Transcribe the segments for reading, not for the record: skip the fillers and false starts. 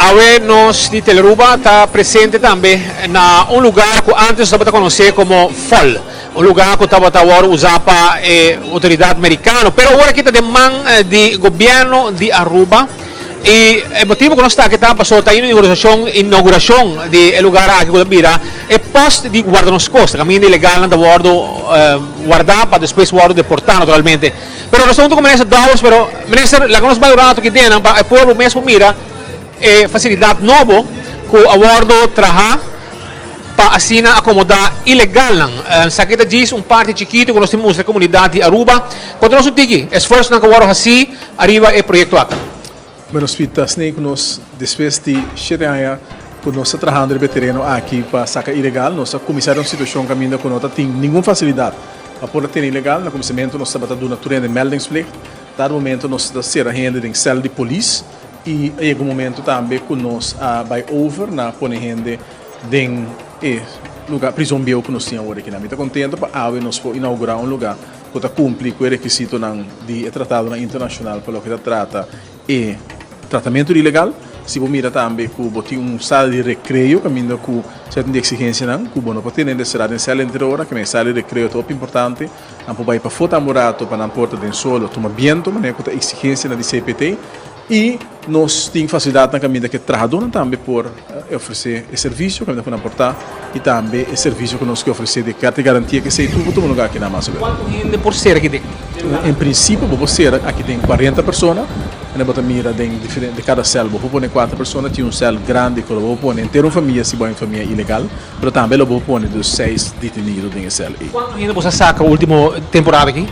Awe nos di Telearuba ta presente tambe na un lugar cu antes nos tabata conoce como FOL, un lugar cu tabata worde usa pa e autoridad Mericano, pero awor aki ta den man di gobierno di Aruba y e motibo cu nos ta aki ta pasobra ta inauguracion inauguracion di e lugar aki cu ta bira e post di guarda nos costa, caminda ilegalnan ta wordo warda pa despues wordo deporta naturalmente. Pero nos ta hunto cu Minister Dowers, pero Minister laga nos bay un rato aki den pa e pueblo mes por mira e facilidad nobo cu a wordo traha pa asina acomoda ilegalnan. Esaki ta djis un parti chikito cu nos tin mustra e comunidad di Aruba. Conta nos un tiki esfuerzonan cu a wordo haci ariba e proyecto aki. Bueno Speed, ta asina cu nos despues di shete aña cu nos ta trahando riba e tereno aki pa saca ilegal, nos a cuminsa den un situacion caminda cu no ta tin ningun facilidad pa por a tene ilegal. Na cuminsamentu nos tabata duna tur hende meldingsplicht, dado momento nos ta cera hende den cel di polis y a yega un momento tambe cu nos a bay over na pone hende den e lugar prison bieu cu nos tin awor aki. Mi ta contento pa awe nos por inaugura un lugar ku ta kumpli ku e rekisitonan di e tratadonan internashonal pa loke ta trata e tratamentu di ilegal. Si bo mira tambe ku bo tin un sala di rekreo kaminda ku sierto di eksigensianan ku bo no por tene hende será den sèl henter ora, keme e sala di rekreo ta hopi importante, nan por bai pafó tambe un rato pa nan por ta den solo tuma biento manera ku ta eksigensianan di CPT. I nos tin fasilidatnan kaminda ku e trahadónan tambe por ofresé e servisio kaminda ku nan por ta i tambe e servisio ku nos ke ofresé di karta di garantia ku esei tur por tuma lugá aki nan mas o menos. Kuantu hende por sera aki den? En prinsipio bo por sera aki den kuarenta persona, unda bo ta mira den diferente kada sèl bo por pone kuater persona, tin un sèl grandi ku lo bo por pone henter un famia si bo hay un famia ilegal, pero tambe lo bo por pone dus seis detenido den e sèl ei. Kuantu hende bo sa saka ultimo temporada aki?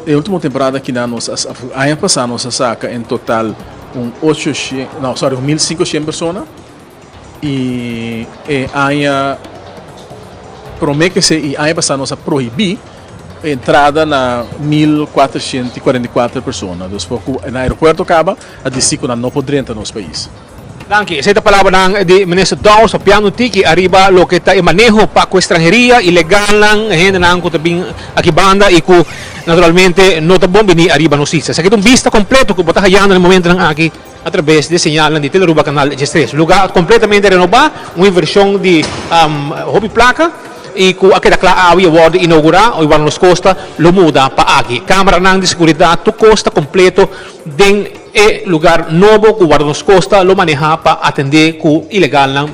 E ultimo temporada aki nan nos a Aña pasá nos a saka en total un ocho shen, no sorry, un 1500 persona i e aña promé ku esei i aña pasá nos a prohibí entrada na 1444 persona. Dus por ku na aeropuerto kaba a disi ku nan no por drenta nos pais. Danki. Esei ta palabranan di Minister Dowers papiando un tiki ariba loke ta e maneho pa ku estranheria, ilegalnan, hendenan ku ta bin aki banda i ku naturalmente no ta bon bini ariba nos isla. Esaki ta un bista kompleto ku bo ta hayando na e momentonan aki a traves di e señalnan di Telearuba Canal 13. Lugar kompletamente renobá, un invershon di hopi plaka i ku a keda kla awe i a wòrdu inougurá, oi wòrdu nos kosta lo muda pa aki. Kameranan di seguridat tur kos ta kompleto den. E lugar nobo ku Guarda Nos Costa lo maneha pa atende ku ilegalnan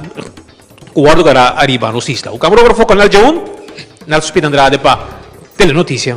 ku wordo gara ariba nos isla. Un camarógrafo Cornel Jaun, Nelson Speed Andrade pa Telenoticia.